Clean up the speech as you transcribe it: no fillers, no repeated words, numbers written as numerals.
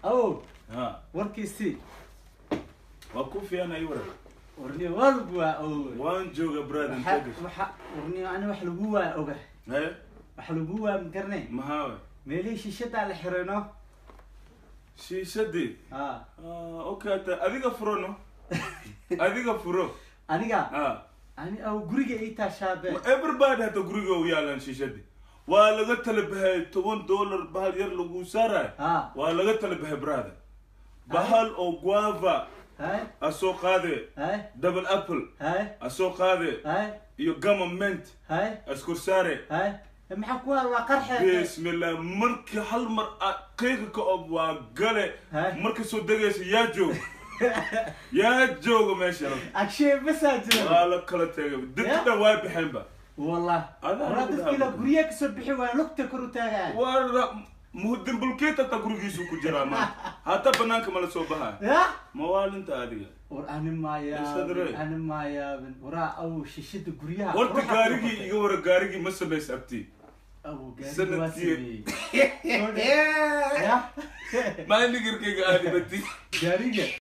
Awow. Ha. Warkiisii. Waa ku fiicanay waran. Warniyo waa lagu waa awow. Waan jooga, brother. Waxa intee gashay? Waxa warniyo ani wax lagu waa oga. Haye. Wax lagu waa ma garanay. Maxaa waay? Meelihii shishadaa la xirayno. Shiishadii? Ha. Ah, okay, hata adiga furo, no, adiga furo. Aniga? Ah. Ani aw guriga ii taashaabe. Everybody hata guriga u yaalaan shiishadii, waa laga tala baxay. $10 bahal yar lagu saarayo. Ha. Waa laga tala baxay, brother. Bahal oo guava hay a soo qaade, hay double apple hay a soo qaade, hay iyo gama mint hay askur saare. Hay, maxaa ku waa qarxe? Bismillah, markii hal mar aad qiiqa ka ob waa gale. Hay. Marka soo degaysa, yaa joogo, yaa joogo meesha? Agshee basaa jiro. Waa la kala tegay dadka dhan, waa baxeenba. Wallah. Adaa waraa lagu dadkii la dhaafay. Guryaha kasoo bixi waaya, lugta kor u taagaan. Waa Muhuddin Bulkeet, hata gurigiisu ku jiraa maanta, hata banaanka mala soo baxaya. Ya. Mawaalinta adiga. War ani maayaabin. Isadre. Ani maayaabin, waraa awow shishada guryaha Horta ruuxa ku gaarigii noqotay. Iga wara, gaarigii ma samays abti? Awow, gaarigii waa Sanadkii- sameeyey ya. Maaligirkayga aadibati. Gaariga.